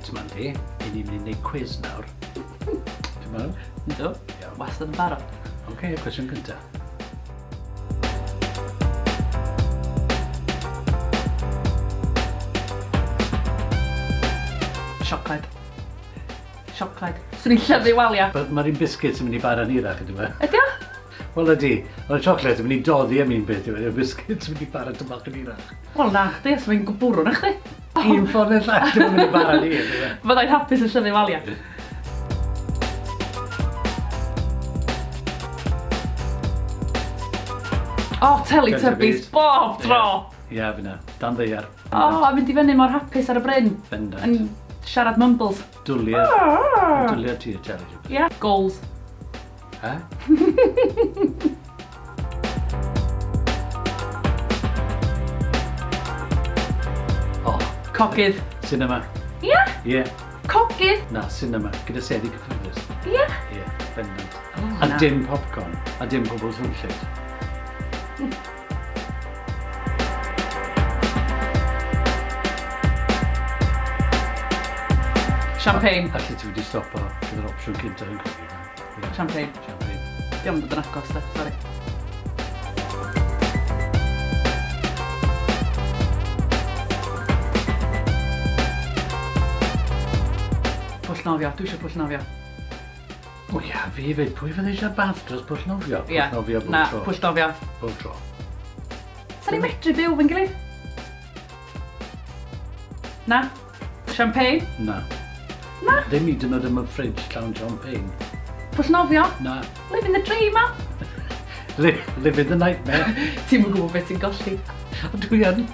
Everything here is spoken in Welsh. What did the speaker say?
Reit, Mandy, i ni'n mynd i wneud quiz nawr. Ti'n barod? Yndw. Iawn. Wastad yn barod. Oce, okay, cwestiwn cyntaf. Siocled. Siocled. Swn i'n llyfu walia. Mae'r un biscuits yn mynd i bara'n hirach, ydy fe? Ydy o? Wel ydy. Mae'r siocled yn mynd i doddi am un beth, yw e? Yw'r biscuits yn mynd i bara tamaid bach yn hirach. Wel na chdi, os mae'n bwrw na chdi. Un ffordd neu'r llall, dim yn mynd i bara ni, ydy fe? Fyddai'n hapus yn llyfu walia. O, oh, Teletubbies, bob tro! Ie, yeah, fi na. Dan ddaear. O, oh, a mynd i fyny mor hapus ar y bryn. Bendant. Yn siarad mumbles. Dwliad. Ah. Dwliad ti y Teletubbies. Ie. Yeah. Goals. Ha? O. Cogydd. Cinema. Ie? Yeah? Ie. Yeah. Cogydd? Na, cinema. Gyda seddi cyffyrddus. Ie? Yeah? Ie, yeah, bendant. Oh, a na. dim popcorn. A dim pobl swnllyd. Champagne. Allet ti wedi stopo gyda'r opsiwn cyntaf yn credu. Ie. Champagne. Champagne. Diolch yn dod yn agos, de, sori. Pwll nofio, dwi eisiau pwll nofio. O ia, fi hefyd. Pwy fydde eisiau bath dros pwll nofio? Pwll Ie. nofio bob Na, tro. pwll nofio. Bob tro. Sa'n ni'n medru byw fe'n gilydd? Na? Champagne? Na. Na? Ddim hyd yn oed am y fridge llawn champagne. Pwll nofio? Na. Living the dream, a? Living the nightmare. Ti'm yn gwybod beth ti'n golli. Dwi yn.